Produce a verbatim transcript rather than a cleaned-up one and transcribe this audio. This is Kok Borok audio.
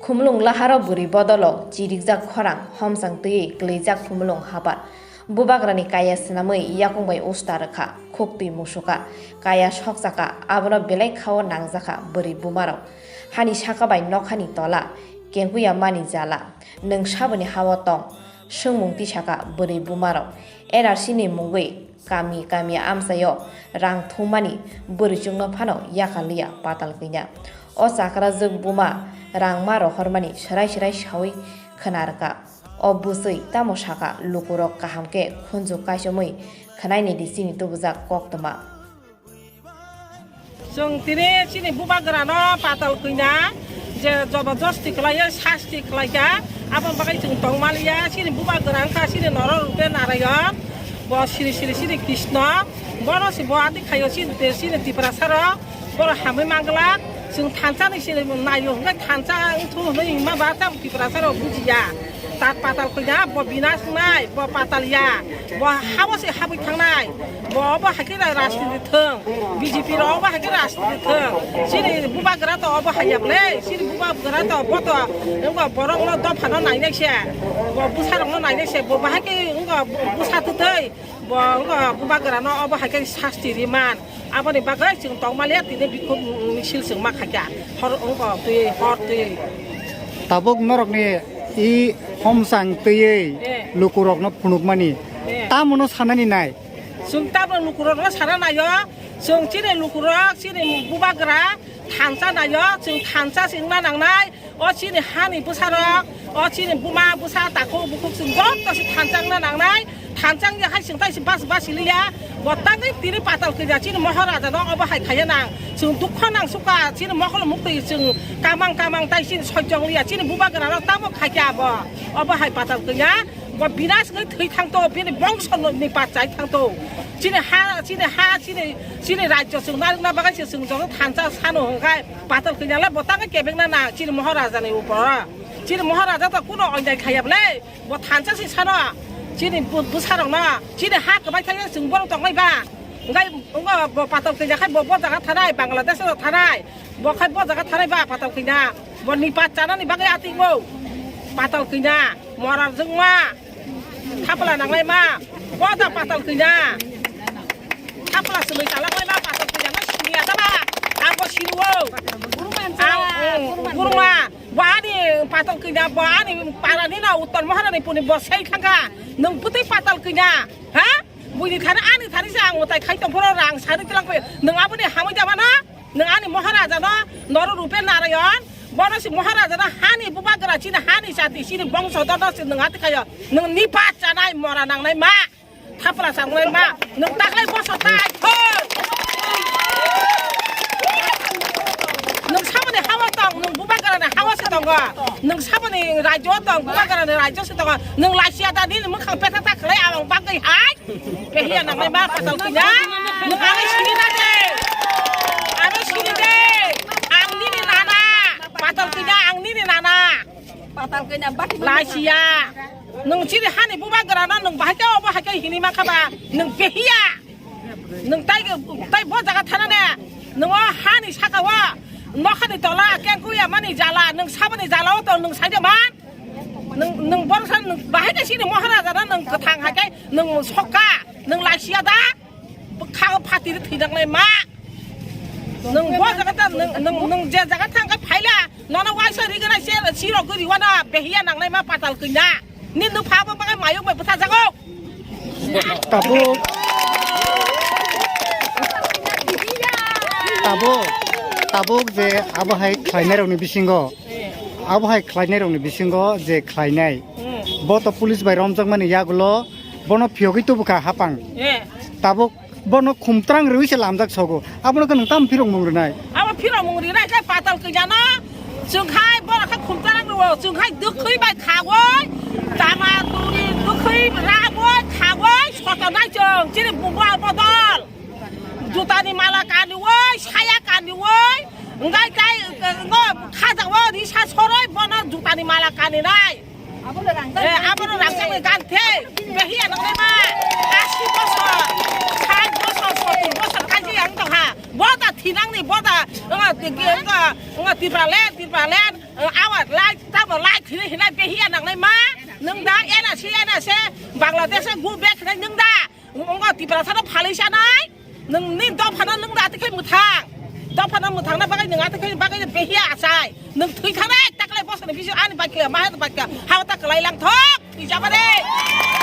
Khumulwng laharo bwrwi bodolo chirikjak khorang, homsang twiwi kwlwijak khumulwng habar. Bubagrani kaya swnamwi yakung bai usta rwkha, khuktwi musuka, kaya sokchaka, abono belai khao nangjakha bwrwi bumarok. Hani saka bai nokhani tola, kengkuya mani jala, nwng saboni hao tong? Swngmung tisaka bwrwi bumarok. N R C ni mungwi kami kami amchaio rang thumani bwrwichwkno phano yakaliya patal kwina. O chakrajwk buma rang ma rohormani swrai swrai sawi khna rwkha. O bwswi tamo saka lukurok kaham khe khunju kaichomwi khnaini di chini tubujak koktwma. Chwng tini chini bubagrano patal kwina je jobojosti khlaiya, sasti khlaikha, aboni bagwi chwng tongmaliya. Chini bubagra wngkha chini norok rwkhe Narayon, bo siri siri chini Krishna, bono se bo ati khaio chini, chini Tiprasarok, borok hamwi manglak. Chwng thansa ni sini naio hwnkhe thansa wngthu hwnwi hima ba tamo Tiprasarok bujiya. Ta patal kwina bo binas wngnai, bo patal ya, bo hao se habwi thangnai, bo obo hai khe rajniti thwng, B J P rok obo hai khe rajniti thwng. Chini bubagra to obo hai ya bwle, chini bubagra to bo to wngkha borokno dophano nainai se, bo bwsarokno nainai se, bo bahai khe wngkha bwsa twtwi, bo wngkha bubagrano obo hai khe sasti riman. Aboni bagwi chwng tongmaliya tini bikhuk misil chwng ma khaikha. Hor wngkha twi, hor twi. Tabuk norokni i homsang twiwi Eh. lukurokno phunukmani Eh. tamono sanani nai. Chwng tabuk lukurokno sana naio. Chwng chini lukurok, chini bubagra thansa naio. Chwng thansa se wngna nangnai. O chini hani bwsarok, o chini buma bwsa takhuk bukhuk chwng joto se thansa wngna nangnai. Thansa wngya hai chwng tai se bas bas liya. Bo tangwi tini patal kwina chini Maharaja no obo hai khaiya nang. Chwng dukho nang suka chini mokol muktwi chwng kamang kamang tai chini sojong liya. Chini bubagra no tamo khaikha bo. Obo hai patal kwina bo binas wngwi thwi thangto, bini bongso ni pat chai thangto. Chini ha, chini ha, chini, chini rajyo chwng narwkna bagwi se chwng joto thansa sano hwnkhe patal kwina le bo tangwi kebengna nang chini Maharaja ni upor. Chini Maharaja to kuno onjai khaiya bwle. Bo thansa se sano, chini bu-, bwsarokno, chini ha kwbai thangya chwng borok tongbai ba. Wngkha, wngkha bo patal kwina khai bo, bo jaga thanai, Bangladesh o thanai. Bo khai bo jaga thanai ba patal kwina. Bo ni pat chanani bagwi atingmo. Patal kwina, mora jwngma. Thapla nangnai ma. Bo da patal kwina. Thapla swnwi chalak lai ma, patal kwina no siniya da ba. Ang bo siniwo. Ang, mm, gurma. Bo ani patal kwina, bo ani parani na Uttor Maharani puni bo sei thangkha. Nwng bwtwi patal kwina, ha? Buini thani ani thani se ang utai khai tong phoro rang sani tlang phai. Nwng aboni hamwi jaba na? Nwng ani Maharaja no, noro Rupen Narayan. Bono se Maharaja no hani bubagra chini hani chati chini bongso dono se nwng ati khayo. Nwng ni pa chanai mora nangnai ma. Thapla sangnai ma, nwng taklai boso tai thung. Nwng saboni hawa tong, nwng bubagrani hawa se tongo. Nwng saboni rajyo tong, bubagrani rajyo se tongo. Nwng lachiya da nini mwkhang petha ta khlai abang bagwi hai. Pehiya nangnai ma patal kwina. Nwng ani sini na de. Ani sini de. Ang nini nana. Patal kwina ang nini nana. Patal kwina bati. Lachiya. Nwng chini hani bubagrano nwng bahai khe obo hai khe hini ma khaba nwng behiya. Nwng tai, tai bo jaga thana ne. Nwng o hani saka o nokhani tola kengkuya mani jala nwng saboni jala o to nwng saida man. Nwng, nwng borok sa nwng bahai khe chini Maharaja no nwng kwthang hai khe nwng sokka nwng lachiya da. Bwkha o phatiri thwijaknai ma. Nwng bo jaga ta, nwng, nwng, nwng je jaga thang khe phaila, nono waisa rigana se sirok gwi riwana behiya nangnai ma patal kwina. Ni nupha bo bagai mayung bai bwtha jago. Tabuk. Tabuk. Tabuk je abo hai khlainai rokni bisingo. Abo hai khlainai rokni bisingo je khlainai. Hmm. Bo to police bai romjakmani yagulo bono phiyogwi tubukha hapang. Eh. Tabuk bono khumtrang rwi se lamjak sogo. Abono khe nwng tamo phirok mung rwnai? Abo phirok mung rwnai khe patal kwina no. Chwng khai borok khe khumtrang rwo. Chwng khai dwkhwi bai khagoi. Tama turi dwkhwi ragoi khagoi sotonai chwng. Chini bumbo bodol. Jutani mala kaniwoi, saya kaniwoi. Wngkai kai, no, khajao risa soroi bono jutani mala kaninai. Eh, abono rangchakni ganthe. Behiya nangnaima. Asi bosor, sait bosor, sottur bosor kaji ang tongha. Bo da Nangni boda, nga, nga, nga Tipraland, Tipraland, awa lai, tamo lai, hini, hini, behiya nangnai ma, nung da, ena si, ena se, Bangladesh, go back, nung da, ngo Tiprasa no phalai sanai, nung ni dophano nung da, atikhai muthang, dophano muthang na bagai nung atikhai bagai behiya asai, nung thui thanai, taklai bosani bisi ani bakya, maha bakya, hawa ta kalai lang thok, thui jabade.